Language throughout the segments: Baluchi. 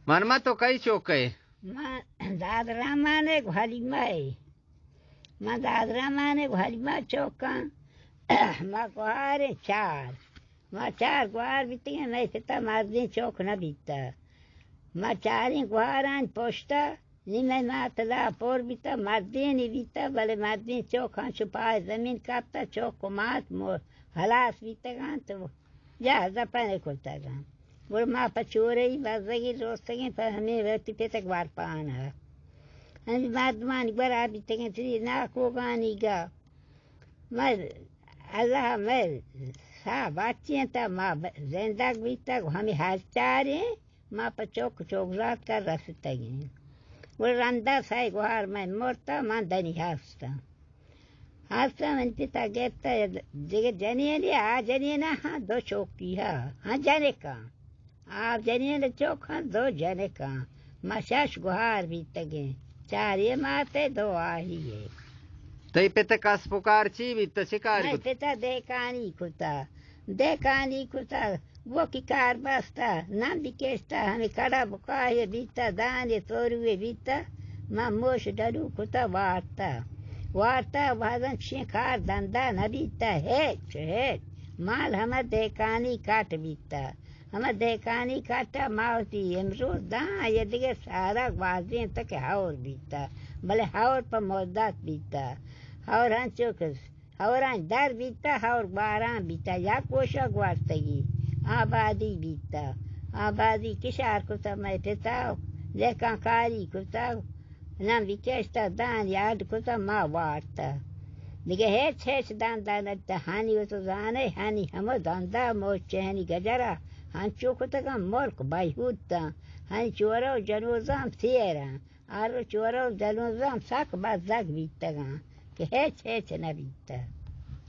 من ما تو کئی چوک ئے؟ من داد رحمان ءِ گو حلیمہ ءِ۔ من داد رحمان ءِ گو حلیمہ چوکاں۔ ما گوھاریں چار۔ ما چار گوھار بیتگیں، مئے پتا مردین چوک نہ بیتہ۔ ما چاریں گوھارانی پشتا نی مئے مات لا پر بیتہ، مردینی بیتہ، بلے مردین چوک ہنچو پائے زمین کپتہ، چوک و مات مو ہلاس بیتگاں تو یا دپن کتگاں۔ گڑا ما پہ چورئی بزگی رستگیں، پہ ہمے وتی پتک وارپان ءَ۔ ہمے مردمانی گورا بیتگیں، تری ناکوگانی گا۔ مئے اللہ مئے ساہ بچینتہ، ما ب-، زندگ بیتگ، ہمے ہر چاریں ما پہ چوک چوک زاتکا رستگیں۔ گڑا رندا سئے گوھار مئے مرتہ، من دنی ہستاں۔ ہستاں، من پتا گپتہ دگہ جنینے، آ جنینا ہاں دو چوکی ہا، ہاں جنکاں۔ آ جنین چوک ہاں دو جنکاں۔ ما شش گوھار بیتگیں۔ چار اے ماتے، دو آہی ئے۔ تئی پت کسب و کار چی بیتہ؟ چی کار مئے کت؟ پتا دہکانی کتہ۔ دہکانی کتہ، گوکی کار بستہ، نندی کشتہ، ہمے کڑا بکاہے بیتہ، دانے توروے بیتہ، ما موش ڈلو کتہ، وارتہ۔ وارتہ، بازن چشیں کار دندا نہ بیتہ، ہچ، ہچ۔ مال ہمہ دہکانی کٹ بیتہ۔ ہمہ دہکانی کٹ ءَ ما وتی امروز داں، آئی ءَ دگہ سارا گوازینتہ کہ ہور بیتہ، بلے ہور پہ مدت بیتہ۔ ہور انچو کہ ہورانی در بیتہ، ہور گواران بیتہ، یک گوشگ وارتگی، آبادی بیتہ، آبادی کشار کتہ، مئے پتا دہکان کاری کتہ، نمبی کشتہ، دانی اڈ کتہ، ما وارتہ۔ دگہ ہچ ہچ دندہ نہ بیتہ۔ ہنی و تو زانے، ہنی ہمو دندہ مچ، ہنی گجرا ہنچو کتگاں، ملک بیہوت تاں۔ ہنی چورہ و جنوزاں سیراں۔ ہر چورہ و جنوزاں سک بزگ بیتگاں کہ ہچ ہچ نہ بیتہ۔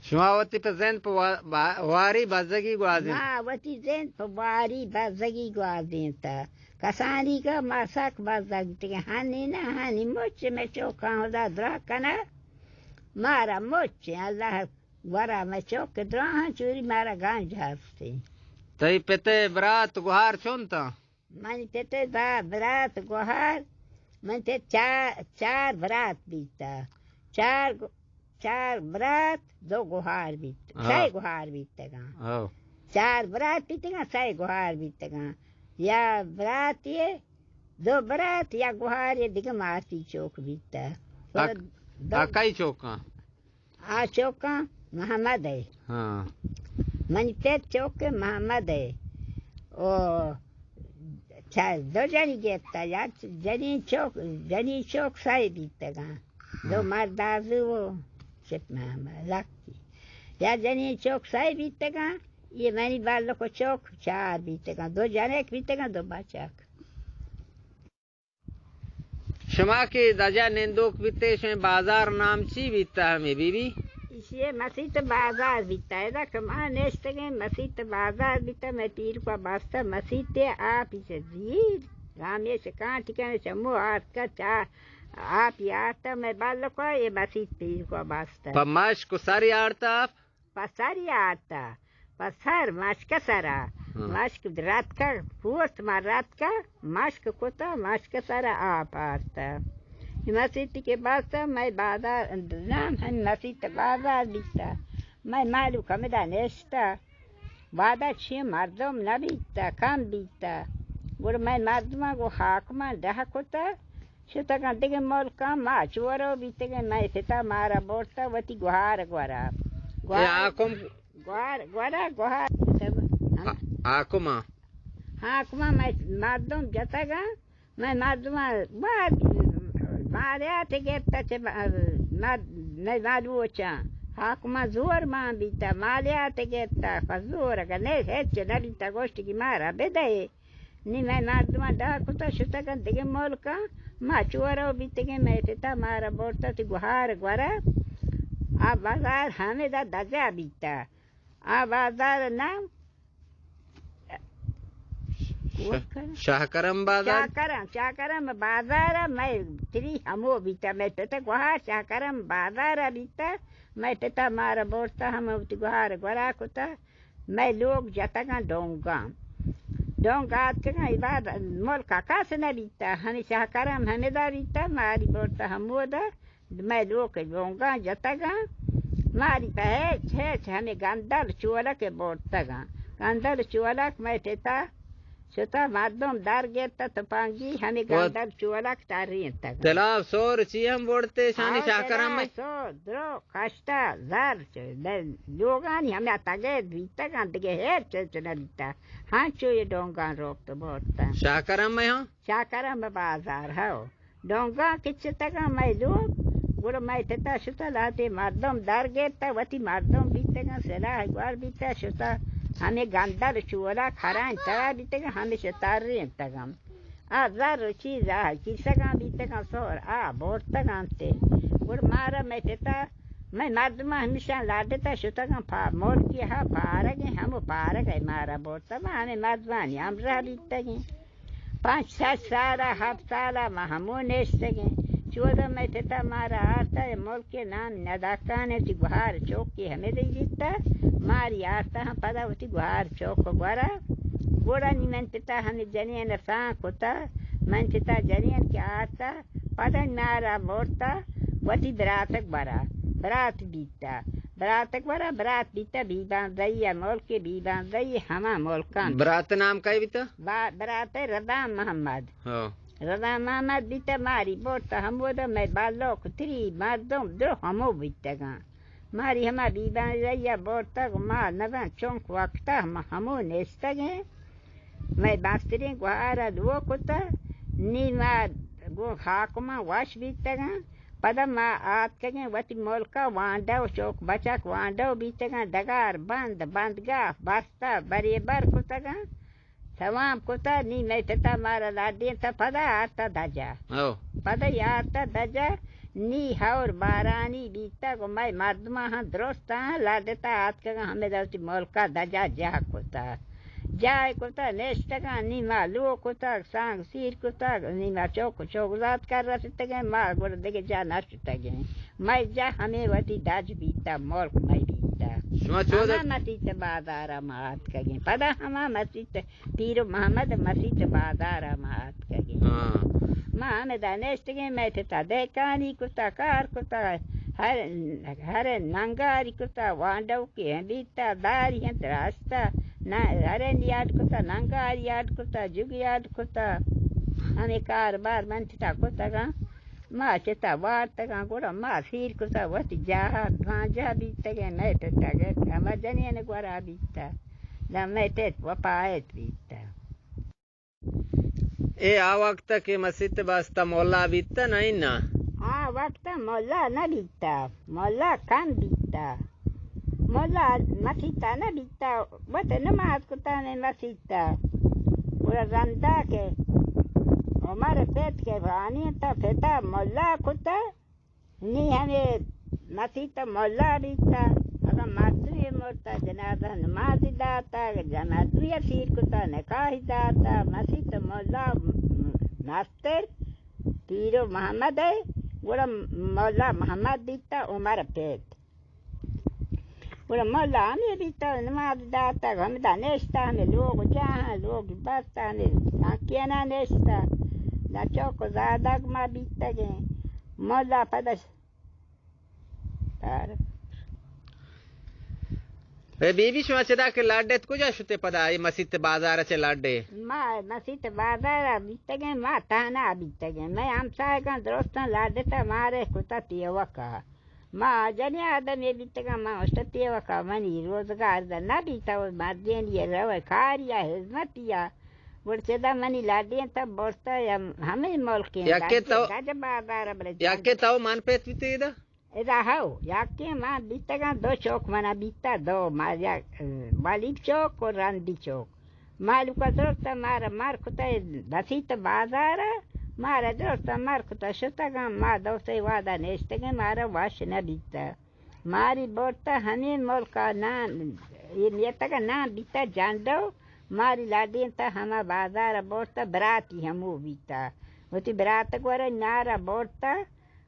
شما وتی پہ زند پہ وا-، با-، واری بزگی گوازینت؟ ما وتی زند پہ واری بزگی گوازینتہ۔ کسانی کہ ما سک بزگ بیتگیں، ہنی نہ، ہنی مچ مئے چوکاں ہدا دراہ کنہ، مارا مچ اللہ گورا مئے چوک دراہاں، چوری مارا گنج ہستیں۔ تئی پت ءِ برات گوھار چنتاں؟ منی پت ءِ دہ برات گوھار، منی پت چار، چار برات بیتہ۔ چار گو-، چار برات، دو گوھار بیت، ہاں۔ سئے گوھار بیتگاں۔ ہاں۔ چار برات بیتگاں، سئے گوھار بیتگاں۔ یا براتے، دو برات، یا گوھارے دگہ ماتی چوک بیتہ۔ آ، دو آ کئی چوکاں؟ آ چوکاں محمد ءِ۔ ہاں۔ منی پت چوک محمد ءِ۔ او، چا-، دو جنی گپتہ، یا جنین چوک، جنین چوک سئے بیتگاں۔ دو ہاں۔ مردازو و چپ محمد لکی۔ یا جنین چوک سئے بیتگاں، یہ منی بالک و چوک چار بیتگاں، دو جنک بیتگاں، دو بچک۔ شما کہ دجا نندوک بیتے، شمئے بازار نام چی بیتا ہمے بی بی؟ ایشی مسیت بازار بیتا، ادا کہ ما نشتگیں مسیت بازار بیتا، مئے پیرکا بستہ مسیت آپی چہ زیر، ہمیش کانٹی کنے چمو آرتکا چا آپی آرتا، مئے بالکا یہ مسیت پیرکا بستہ۔ پہ مشک و سری آرتا آپ؟ پہ سری آرتہ، پہ سر مشک سرا، ہاں۔ مشک رتکہ، پوست ما رتکہ، مشک کتہ، مشک سرا آپ آرتہ۔ مسیتی کہ بستہ، مئے بازار، نام ہم مسیت بازار بیتہ۔ مئے مالوک ہمدا نشتہ۔ بادا چی مردم نبیتہ، کم بیتہ۔ گڑا مئے مردماں گوں حاکماں ڈہ کتہ۔ شتگاں دگہ ملکاں، ما چورو بیتگیں، مئے پتا مارا برتہ وتی گوھار گورا۔ اے گوھار، حاکم؟ گوھار گورا، گوھار۔ آ-، حاکماں؟ حاکماں مئے مردم جتگاں، مئے مردماں باز مالیات گپتہ چہ با-، مر-، مئے مالوچاں۔ حاکماں زور مان بیتہ، مالیات گپتہ، پہ زور اگہ نہ ہچ نہ بیتہ، گوشتگی مارا بدئے۔ نی مئے مردماں ڈاہ کتہ شتگاں دگہ ملکاں، ما چورو بیتگیں، مئے پتا مارا برتہ وتی گوھار گورا۔ آ بازار ہمدا دجا بیتہ۔ آ بازار نام شاہ کرم بازار؟ شاہ کرم، شاہ کرم بازار مئے تری ہمو بیتہ، مئے پتا گوھار شاہ کرم بازار بیتہ، مئے پتا مارا برتہ ہمو وتی گوھار گورا کتہ۔ مئے لوگ جتگاں ڈونگاں۔ ڈونگ آتکگاں، اے بار ملک ءَ کس نہ بیتہ، ہمے شاہ کرم ہمدا بیتہ، ماری برتہ ہمودا، مئے لوگ ءِ ڈونگاں جتگاں، ماری پہ ہچ، ہچ ہمے گندل چولک ءَ برتگاں۔ گندل چولک مئے پتا شتہ، مردم در گپتہ تپنگی، ہمے گندل چولک ترینتگاں۔ تلاو سور چی ہم برتے شانی شاہ کرم ءَ؟ سور، درو، کشتہ، زر، چ-، لوگانی ہمے تگید بیتگاں، دگہ ہچ چیز نہ بیتہ۔ ہنچو اے ڈونگاں روپت برتہ۔ شاہ کرم ءَ ہاں؟ شاہ کرم ءِ بازار، ہو۔ ڈونگاں کچتگاں مئے لوگ، گڑا مئے پتا شتہ لہتے مردم در گپتہ، وتی مردم بیتگاں، سلاہ گور بیتہ، شتہ ہمے گندل چولک ہرانی تہا بیتگاں، ہمیشہ ترینتگاں۔ آ زر و چیز آ کیسگاں بیتگاں، سہر آ برتگاں تے۔ گڑا مارا مئے پتا، مئے مردماں ہمیشاں لڈتہ شتگاں پا ملکی ہا پارگیں، ہمو پارگ ءَ مارا برتہ، ما ہمے مردمانی ہمراہ بیتگیں۔ پنچ شش سال ءَ، ہپت سال ءَ ما ہمو نشتگیں۔ چودہ مئے پتا مارا آرتہ، اے ملک ءِ نام نداکان ءَ، وتی گوہار چوکی ہمے دئی بیتہ، ماری آرتہ ہم پدا وتی گوہار چوک ءِ گورا۔ گڑا نی من پتا ہمے جنین ءَ سان کتہ، من پتا جنین کہ آرتہ، پدا مارا برتہ وتی براتک برا، برات بیتہ۔ براتک برا، برات بیتہ بیبانزئی ءَ ملک، بیبانزئی ہما ملکاں۔ برات نام کئے بیتہ؟ با-، برات ءِ رضا محمد۔ ہو۔ رضا محمد بیتہ، ماری برتہ ہمودا، مئے بالو کتری مردم درو ہمو بیتگاں۔ ماری ہما بیبانزئی ءَ برتگ، ما نزان چنک وقتا ما ہمو نشتگیں۔ مئے مستریں گوہار ءَ لوگ کتہ، نی ما گوں حاکماں وش بیتگاں۔ پدا ما آتکگیں وتی ملک ءَ، وانڈو چوک بچک وانڈو بیتگاں، ڈگار بند، بندگاہ بستہ، بریبر کتگاں، تمام کتہ۔ نی مئے پتا مارا لڈینتہ، پدا آرتہ دجا۔ او۔ پدا آرتہ دجا، نی ہور بارانی بیتگ و مئے مردماں ہم درستاں لڈتہ آتکگاں، ہمے وتی ملک ءَ دجا جاہ کتہ۔ جاہ کتہ نشتگاں، نی ما لوگ کتگ، سانگ سیر کتگ، نی ما چوک و چوگزات کر رستگیں، ما گڑا دگہ جاہ نہ شتگیں۔ مئے جاہ ہمے وتی دج بیتہ، ملک مئے بیتہ۔ شما چود ہما مسیت بازار ءَ ما آتکگیں۔ پدا ہما مسیت پیر و محمد مسیت بازار ءَ ما آتکگیں۔ ہاں۔ ما ہمدا نشتگیں، مئے پتا دہکانی کتہ، کار کتہ، ہر، ہر ننگاری کتہ، وانڈوکی ہم بیتہ، داری ہم درستہ، نہ، ہر نیاد کتہ، ننگاری یاد کتہ، جگ یاد کتہ، ہمے کار بار من پتا کتگاں۔ ما چتا وارتگاں، گڑا ما سیر کتہ وتی جاہ ءَ، دوانجہ بیتگیں، مئے پت اگہ ہما جنین گورا بیتہ، داں مئے پت وپایت بیتہ۔ اے آ وقت کہ مسیت باستا مولا بیتہ، نہ اِناں؟ آ وقت مولا نہ بیتہ، مولا کم بیتہ۔ مولا مسیت ءَ نہ بیتہ، وت نماز کتہ نے مسیت ءَ۔ گڑا رندا کہ عمر پت کہ وانی تا پتا مولا کتہ، نی ہمے مسیت ءَ مولا بیتہ۔ اگاں مردمے مرتہ، جنازہ نمازی داتہ، اگاں مردمے سیر کتہ، نکاحی داتہ، مسیت ءَ مولا مستر پیر و محمد ءَ، گڑا مولا محمد بیتہ عمر پت۔ گڑا ملا ہمے بیتہ، نماز داتگ، ہمدا نشتہ، ہمے لوگ جاہاں، لوگ بستہ، ہمے سانکینا نشتہ۔ دا چوک و زادگ ما بیتگیں۔ ملا پدش۔ اے بی بی، شما چدا کہ لڈ ات، کجا شتے پدا اے مسیت بازار چہ لڈے؟ ما مسیت بازار بیتگیں، ما تہنا بیتگیں۔ مئے ہمسایگاں درستاں لڈ ات، مارے کتہ تیوکا۔ ما جنی آدمے بیتگاں، ما اشتتی و کا منی روزگار دا نہ بیتا و مردینی روے کاری یا خدمتی یا گڑ چدا منی لڈیں تا برتا یا ہمے ملکیں یکے تو گج بازار بلے یکے تو من پیت بیتے دا؟ ادا ہو، یکے ما بیتگاں دو چوک منا بیتا دو، ما یک، اه، والیب چوک و رندی چوک۔ مالوکا درست مارا مار کتہ بسیت بازار، مارا درست مار کتہ شتگاں، ما دو سے وعدہ نشتگیں، مارا وش نہ بیتہ۔ ماری برتہ ہمے ملکا نام، اے میتگا نام بیتہ جنڈو، ماری لڈینتہ ہما بازارا برتہ، براتی ہمو بیتہ۔ وتی برات گورا نارا برتہ،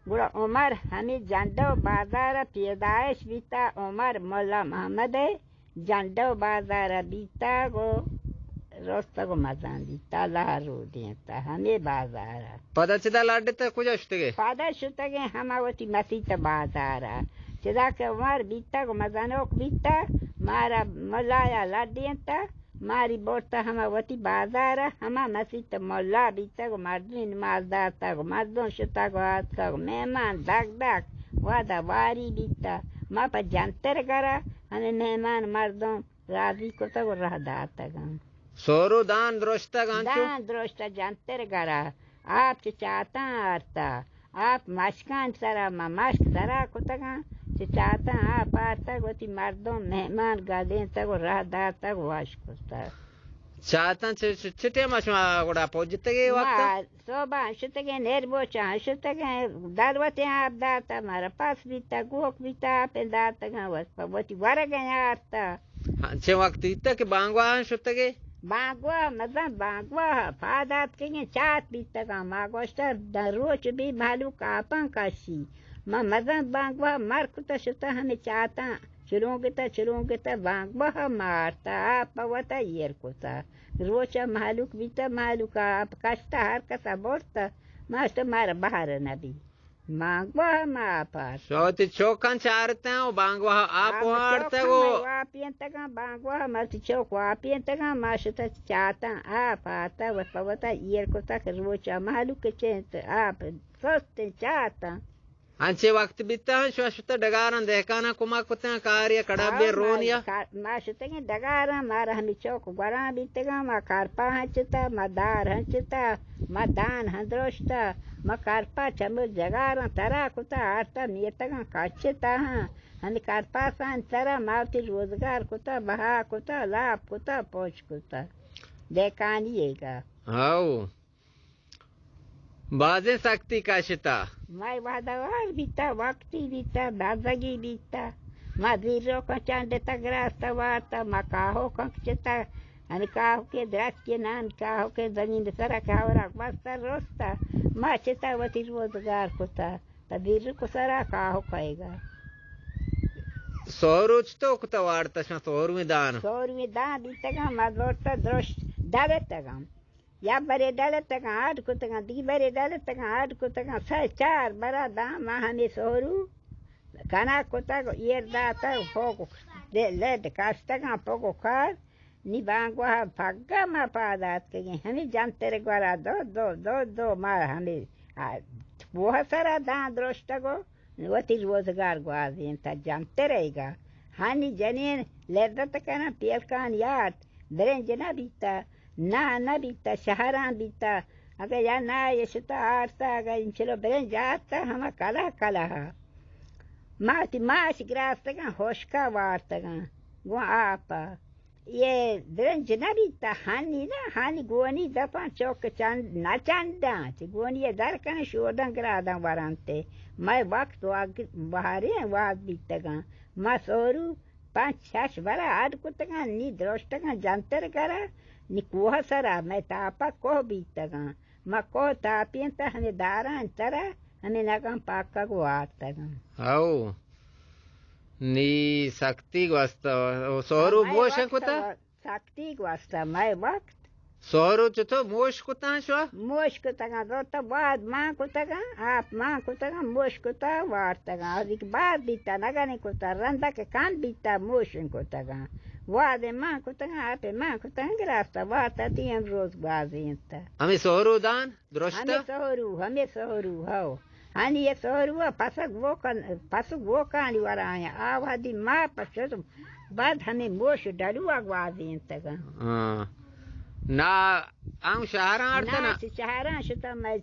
گڑا عمر ہمے جنڈو بازارا پیدائش بیتہ، عمر ملا محمد جنڈو بازارا بیتہ، گو رستگ و مزن بیتا، لہر رودینتا ہمے بازارا۔ پدا چدا لڈتا کجا شتگے؟ پدا شتگیں ہما وتی مسیت بازارا۔ چدا کہ عمر بیتگ و مزنوک بیتا، مارا ملایا لڈینتا، ماری برتا ہما وتی بازارا، ہما مسیت ملا بیتگ و مردمی نماز دارتگ و مردم شتگ و آتکگ و مہمان دگ دگ وہدا واری بیتا۔ ما پہ جنتر گرا ہمے مہمان مردم راضی کتگ و راہ داتگاں۔ سہرو دان درشتگ انچو؟ دان درشتہ جنتر گرا۔ آپ چہ چاتاں آرتا۔ آپ مشکان سرا، ما مشک سرا کتگاں۔ چہ چاتاں آپ آرتگ، وتی مردم مہمان گدینتگ و راہ داتگ و وش کتگ۔ چاتاں چہ، چہ، چہ ٹیما شما گڑا پجتگے وقتا؟ ما صوباں شتگیں، نربوچاں شتگیں، دلوتیں آپ داتا، مارا پس بیتا، گوک بیتا، آپیں داتگاں، وت پہ وتی ورگیں آرتا۔ ہاں، چہ وقت بیتا کہ بانگواہاں شتگے؟ بانگواہ، مزن بانگواہ، پاد آتکگیں چات بیتگاں، ما گوشتا، داں روچ بی مہلوک آپاں کشی۔ ما مزن بانگواہ مر کتا شتا ہمے چاتاں۔ چلونگتا، چلونگتا، بانگواہ مارتا، آپ پہ وتا ایر کتا۔ روچا مہلوک بیتا، مہلوکا آپ کشتا، ہر کسا برتا۔ ماشتا مارا بہر نبی۔ بانگواہ ما آپ آرتا۔ شوتی چوکاں چارتاں و بانگواہ آپ آرتگ و۔ آپ آپینتگاں، بانگواہ مرتی چوک و آپینتگاں، ما شتا چاتاں آپ آرتا، وت پہ وتا ایر کتا کہ روچا مہلوک چنت آپ سستیں چاتاں۔ انچیں وقت بیتاں، شما شتہ ڈگاراں دہکاناں کمک کتاں، کارے کڑا بے رونیا؟ ما شتگیں ڈگاراں، مارا ہمے چوک گوراں بیتگاں، ما کرپا ہنچتا، ما دار ہنچتا، ما دان ہندرشتا، ما کرپا چمو جگاراں ترا کتا، آرتا میتگاں کچتا ہاں، ہمے کرپاسان ترا ما وتی روزگار کتا، بہا کتا، لاپ کتا، پوچ کتا۔ دہکانی ایگا۔ ہاؤ۔ بازیں سکتی کشتا۔ مئے وہدوار بیتا، وقتی بیتا، بزگی بیتا۔ ما زیروکاں چنڈتا گراستا وارتا، ما کاہوکاں چتا، ہمے کاہوکے درچکے نان، کاہوکے زمین سرا کاورا بستا رستا۔ ما چتا وتی روزگار کتا، تا زیروک سرا کاہو کئیگا۔ سہرو چتو کتا وارتا شما سہرویں دان؟ سہرویں دان بیتگاں، ما زورتا درشت ڈلتگاں۔ یا برے ڈلتگاں، اڈ کتگاں، دی برے ڈلتگاں، اڈ کتگاں، سئے چار برا داں ما ہمے سہرو کنگ کتگ، ایر داتگ، پوگ دے-، لڈ کشتگاں، پوگ و کار، نی بانگواہ پگا ما پاد آتکگیں، ہمے جنتر گورا دو، دو، دو، دو، ما ہمے، آ، کوہ سرا داں درشتگ و وتی روزگار گوازینت، جنتر ایگا۔ ہنی جنین لذت کنن، پیلکان یات، برنج نہ بیتا، نان نہ بیتا، شہران بیتا۔ اگہ یا نان شتا آرتا، اگہ انچلو برنج آرتا، ہما کلہ کلہ۔ ما وتی ماش گراستگاں، ہشکا وارتگاں، گوں آپا۔ اے برنج نہ بیتا، ہنی نہ، ہنی گونی دپاں چوک چنڈ، نہ چنڈاں، چہ گونی ء در کن شوداں گراداں ورنت۔ مئے وقت واگ-، بہاریں واز بیتگاں۔ ما سہرو پنچ شش برا اڈ کتگاں، نی درشتگاں جنتر گرا، نی کوہ سرا، مئے تاپا کوہ بیتگاں۔ ما کوہ تاپینت، ہمے داراں ترا، ہمے نگاں پاکگ وارتگاں۔ ہو۔ نی سکتی گوستہ۔ او سہرو مئے موش وقت کتا؟ سکتی گوستہ مئے وقت۔ سہرو چتو موش کتاں شو؟ موش کتگاں، زرتہ واد مان کتگاں، آپ مان کتگاں، موش کتا وارتگاں۔ ازیک بار بیتا نگنے کتا، رندہ کہ کم بیتا موشن کتگاں۔ واد مان کتگاں، آپ مان کتگاں، گراستہ وارتہ تی امروز گوازینتہ۔ ہمے سہرو دان؟ درشتہ؟ ہمے سہرو، ہمے سہرو، ہو۔ ہنی یہ سہرو پسک ووکن، پسک ووکانی ورایاں۔ آ وہدی ما پشت بعد ہمے موش ڈلو گوازینتگاں۔ ہاں۔ نا، ہم شہراں آرتہ نا؟ نا، چہ شہراں شتہ، مئے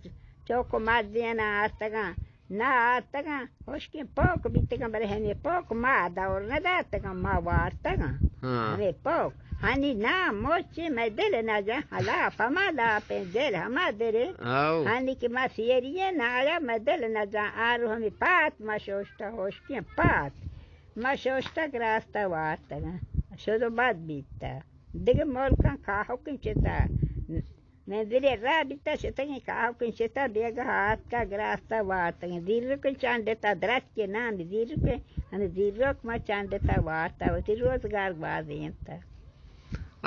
چوک و مردیناں آرتگاں۔ نا آرتگاں، ہشکیں پوک بیتگاں، بلے ہمے پوک ما دور نداتگاں، ما وارتگاں۔ ہاں۔ ہمے پوک۔ ہنی نا موچی مئے دل نہ جاں، ہلاپ ہما لاپیں دل ہما دلے۔ او۔ ہنی کہ ما سیری ایں نایا مئے دل نہ جاں، آرو ہمے پات ما شوشتہ، ہشکیں پات ما شوشتہ گراستہ وارتگاں۔ شد و بد بیتہ۔ دگہ ملکاں کاہکیں چتہ۔ مئے دلے راہ بیتہ، شتگیں کاہکیں چتہ، بیگہ آتکہ گراستہ وارتگیں۔ زیرکیں چنڈتہ، درچکے نام زیرکیں، ہمے زیرک ما چنڈتہ وارتہ، وتی روزگار گوازینتہ۔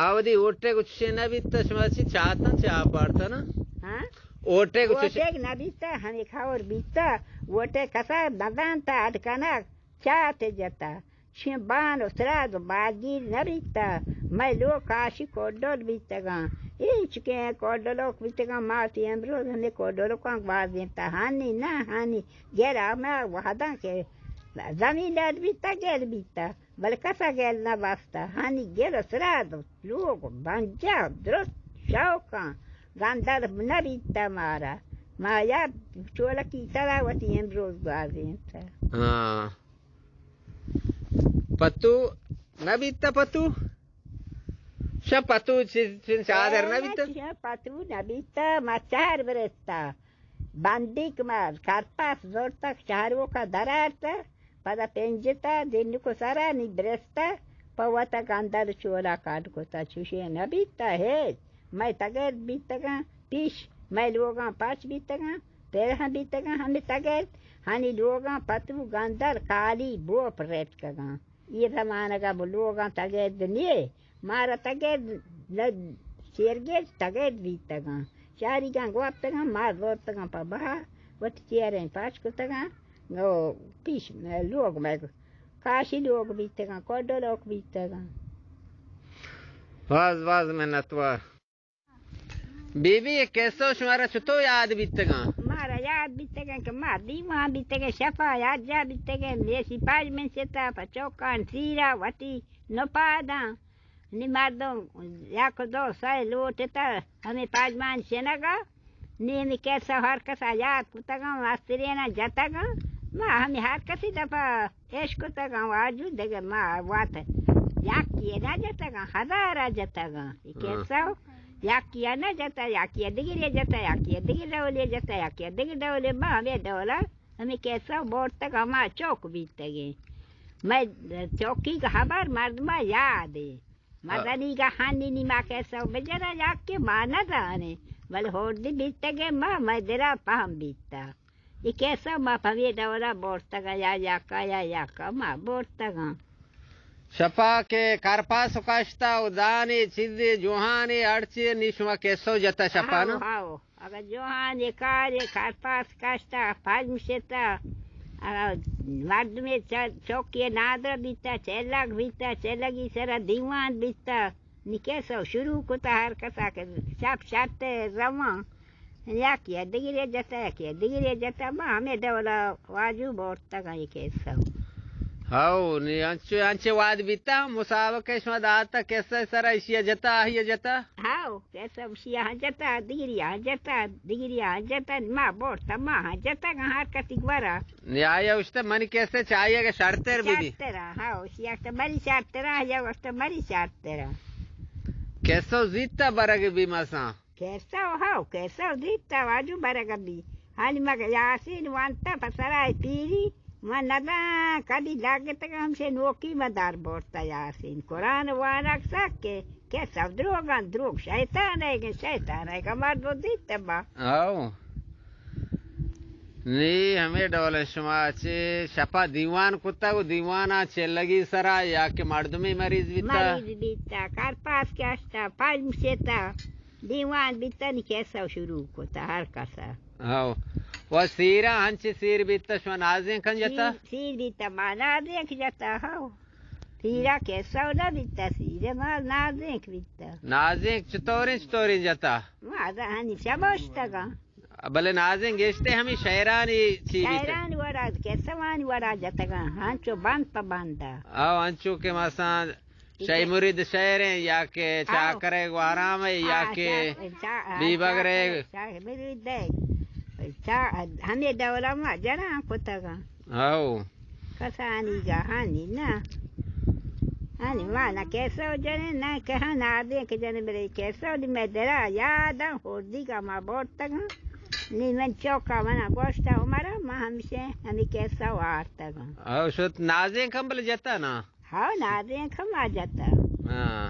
آ وتی اوٹے گچشے نہ بیتا، شما چی چاتاں چی آپ آرتا نا؟ ہاں؟ اوٹے گچشے اوٹے نہ بیتا، ہمیں کھور بیتا، اوٹے کسا نہ دانتا اڈ کنک، چاتے جتا۔ شیں بان و سراد و باگیر نہ بیتا، مئے لوگ کاشی کوڈل بیتگاں۔ اینچکیں کوڈلوک بیتگاں، ما تی امروز ہمیں کوڈلوکاں گوازینتا۔ ہانی نہ ہانی، گل ہمیں وہداں کہ زمین لد بیتا، گل بیتا، بلے کسا گل نہ بستا۔ ہانی گل و سراد و لوگ و بنجاہ درست شوقاں، گندل نہ بیتا مارا۔ ما یا چولکی ترا وتی امروز گوازینتا۔ ہاں۔ پتو نہ بیتا پتو؟ شا پتو چ-، چ-، چادر نہ بیتا؟ شا پتو نہ بیتا، ما چہر برستا۔ بندیک ما کرپاس زورتک چہروکا درارتا، پدا پنجتا، دنکو سرا نی برستا، پہ وتا گندل چولا کاڈ کتا، چوشے نہ بیتا ہیچ۔ مئے تگرد بیتگاں، پیش مئے لوگاں پاچ بیتگاں، پرہ بیتگاں ہمے تگرد، ہنی لوگاں پتو گندل کالی بوپ ریتکگاں۔ اے زمانگا بو لوگاں تگرد نیے، مارا تگرد نہ، چیرگرد تگرد بیتگاں۔ شہریگاں گوپتگاں، ما زورتگاں پہ بہا، وتی چیریں پاچ کتگاں، او پیش لوگ مئے کاشی لوگ بیتگاں، کوڈلوک بیتگاں۔ باز باز منتوار۔ بی بی، اے کسہ شمارا چطور یاد بیتگاں؟ مارا یاد بیتگاں کہ ما دیوان بیتگیں، شپا یاد جا بیتگیں، میشی پاج من شتا پہ چوکان سیرا وتی نپاداں۔ نی مردم یک دو سئے لوٹتا ہمے پاجمان شنگا، نی ہمے کسہ ہر کسا یاد کتگاں، مسترینا جتگاں۔ ما ہمے ہر کسی دپا اشکتگاں واجو، دگہ ما وت یکی نہ جتگاں، ہزارا جتگاں۔ اے ہاں۔ کسہ یکی نہ جتا، یکی دگرے جتا، یکی دگہ ڈولے جتا، یکی دگہ ڈولے، ما ہمے ڈولا ہمے کسہ بورتگ، ہما چوک بیتگیں۔ مئے چوکی کہ ہبر مردما یاد ایں۔ ہاں۔ مزنی گا ہنی نی ما کسہ بجرا یکی ما نزانیں، بلے ہوردی بیتگیں ما، مئے دلا پہم بیتا۔ اے کسہ ما پہ ہمے ڈولا بورتگاں، یا یکا یا یکا ما بورتگاں۔ شپا کہ کرپاس کشتا و دانے چیزے جوہانے ہرچی نی شما کسہ جتا شپا نا؟ How, how. اگاں جوہانے کارے کرپاس کشتا، پجم شتا، اگاں مردمے چ-، چوکی نادر بیتا، چلگ بیتا، چلگی سرا دیوان بیتا، نی کسہ شروع کتا ہر کسا کہ شپ شرتر رواں۔ یکی ء دگرے جتا، یکی ء دگرے جتا، ما ہمے ڈولا واجو بورتگاں اے کسہ۔ ہاؤ، نی انچو، انچے واد بیتا، مسابقہ شما داتا کسہ سرا، اشی ء جتا، آہی ء جتا؟ ہاؤ، کسہ اشی ء جتا، دگری ء جتا، دگری ء جتا، ما بورتا، ما ہاں جتا، ہر کسی گورا۔ نی آیا اشتا منی کسہ چاہیے کہ شرتر بی بی۔ شرترا، ہاؤ، اشی اشتا مری شرترا، یا اشتا مری شرترا۔ کسہ زیتا برگ بی مساں۔ کسہ، ہاؤ، کسہ دیتا واجو برگ بی۔ حالی مگہ یاسین وانتا پہ سرائے پیری، من ندان کدی لگتگ ہمشے نوکی من در برتا یاسین۔ قرآن وانگ سکے، کسہ دروگاں، دروگ شیطان ہے کہ شیطان ہے کہ مردو دیتا با۔ ہاؤ۔ نی ہمے ڈول شما چے شپا دیوان کتا و دیوانا چلگی سرا یا کہ مردمی مریض بیتا؟ مریض بیتا، کرپاس کشتا، پجم شتا۔ دیوان بیتنی کسہ شروع کتا ہر کسا۔ ہاؤ۔ و سیرا ہنچی سیر بیتا شما نازینکن جتا؟ سیر، سیر بیتا ما نازینک جتا، ہاؤ۔ سیرا کسہ نہ بیتا، سیر ما نازینک بیتا۔ نازینک چطوریں چطوریں جتا؟ ما دا ہنی شباشتگا۔ بلے نازینک گشتے ہمیں شعرانی چی بیتا؟ شعرانی وڑا، کسوانی وڑا جتگا، ہنچو بند پہ بندا۔ او ہنچو کہ مثلاً شاہی مرید شعر ہیں، یا کہ ہاں۔ چاکرے گوارام ہے، یا ہاں، کہ چا-، چا-، ہاں، بی بگرے۔ چاکرے، شاہی مرید ہے۔ چا-، ہمیں ڈولا ما جناں کتگا۔ ہاؤ۔ کسانی گا ہانی نا۔ ہانی ما نا کسو جنے نا کہ ہاں نادے کہ جنے بلے کسو دی میں درا یاداں ہوردی گا ما بورتگاں۔ نی من چوکا منا گوشتا عمرا ما ہمشے ہمی کسو آرتگاں۔ او شت نازینک ہم بلے جتا نا؟ ہاؤ، نازینک ہم آ جتا۔ ہاں۔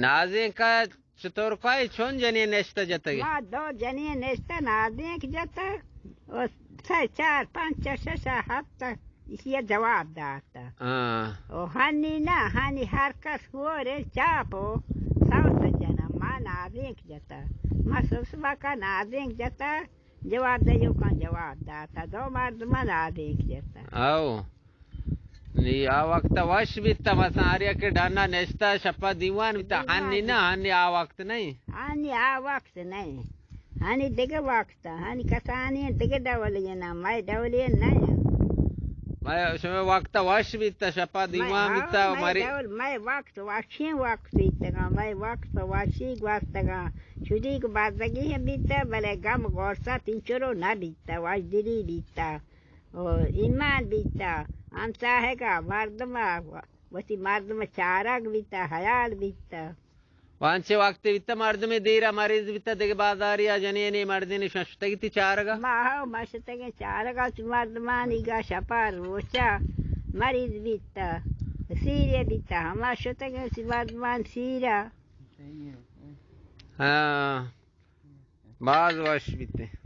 نازینک ء چطور کائی چون جنین نشتہ جتگے؟ ما دو جنین نشتہ نازینک جتا۔ و سہ چار پنچ شش ہفت ایشی ءَ جواب داتا۔ ہاں۔ او ہنی نہ، ہنی ہر کس ہورے چاپ و سوت جنا، ما نازینک جتا۔ ما سسبا کا نازینک جتا، جواب دیو کا جواب داتا۔ دو مردم نازینک جتا۔ او۔ نی آ وقت وش بیتا، مثلا ہر یک ڈنا نشتا، شپا دیوان بیتا۔ دیوان ہنی نہ، بیتا۔ ہنی آ وقت نہیں۔ ہنی آ وقت نہیں۔ ہنی دگہ وقت، ہنی کسانی دگہ ڈولی نا، مئے ڈولی نہ۔ مئے شمئے وقت وش بیتا، شپا مئے، دیوان ہاں، بیتا، مئے مری۔ ڈول، مئے وقت وشیں وقت بیتگا، مئے وقت پہ وشی گوستگا۔ شدی کو بازگی ہم بیتا، بلے گم غورسا تینچرو نہ بیتا، وش دلی بیتا۔ او ایمان بیتا، ہمساہگا، مردما، وتی مردم چارگ بیتا، حیال بیتا۔ وانچے وقتے بیتا مردمے دیرا مریض بیتا، دگہ بازاریا جنینے مردینے ششتگی تی چارگا؟ ما ہو، ما شتگیں چارگا، چو مردمانی گا شپا روچا مریض بیتا، سیرے بیتا، ہما شتگیں چو مردمان سیرا۔ ہاں، باز وش بیتے۔